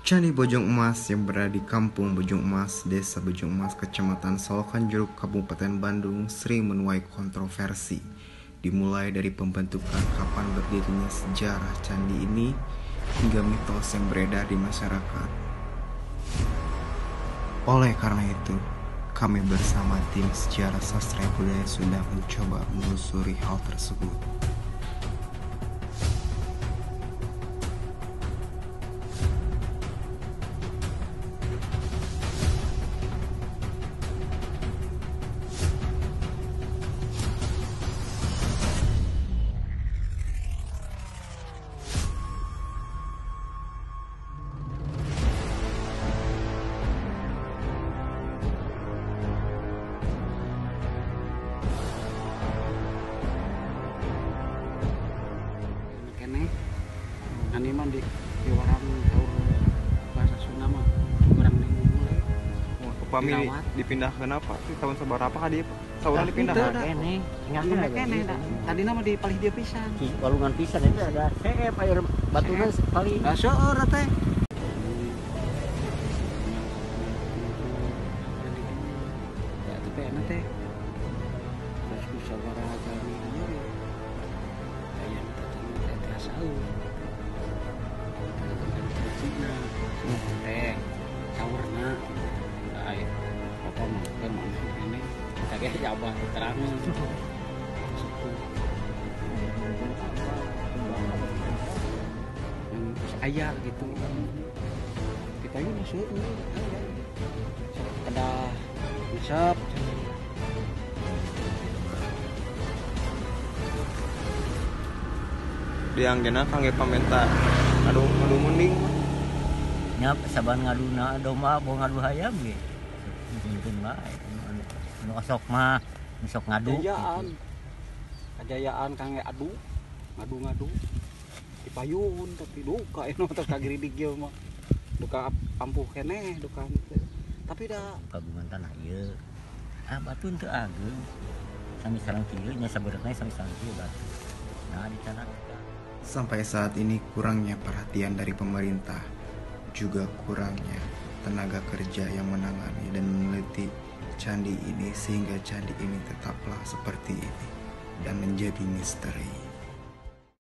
Candi Bojong Emas yang berada di Kampung Bojong Emas, Desa Bojong Emas, Kecamatan Solokanjeruk, Kabupaten Bandung sering menuai kontroversi. Dimulai dari pembentukan kapan berdirinya sejarah candi ini hingga mitos yang beredar di masyarakat. Oleh karena itu, kami bersama tim Sejarah Sastra Budaya sudah mencoba menelusuri hal tersebut. Ani mah di warang saur bahasa Sunda mah kurang dimulai. Upami dipindahkeun apa? Di tahun sabaraha ka dieu? Saurang dipindahkeun. Keneh, ingatkeun keneh. Tadina mah di palih dieu pisan. Walungan pisan itu ada seep air batuna paling. Da seueur teh. Ya tapi enak teh. Terus musyawarah jalmi ieu. Aya nu teh tiasa eueuh. Teh saurna ai apa mah kan ini kagak jabah terang yang aya gitu kita ini seueur aya kedah ngesep. Dianggena kangge pamenta adu adu munding nya saban ngaduna domba boh ngadu hayam ge mungkin bae anu osok mah sok ngadu kajayaan kajayaan kangge adu ngadu-ngadu dipayun tapi duka anu teh kagiridig ieu mah duka ampuh keneh duka tapi da kagungan tanah ieu ah batu teu ageung sami sareng kieu nya sabenerna sami sareng kieu batu nah di tanah. Sampai saat ini kurangnya perhatian dari pemerintah, juga kurangnya tenaga kerja yang menangani dan meneliti candi ini sehingga candi ini tetaplah seperti ini dan menjadi misteri.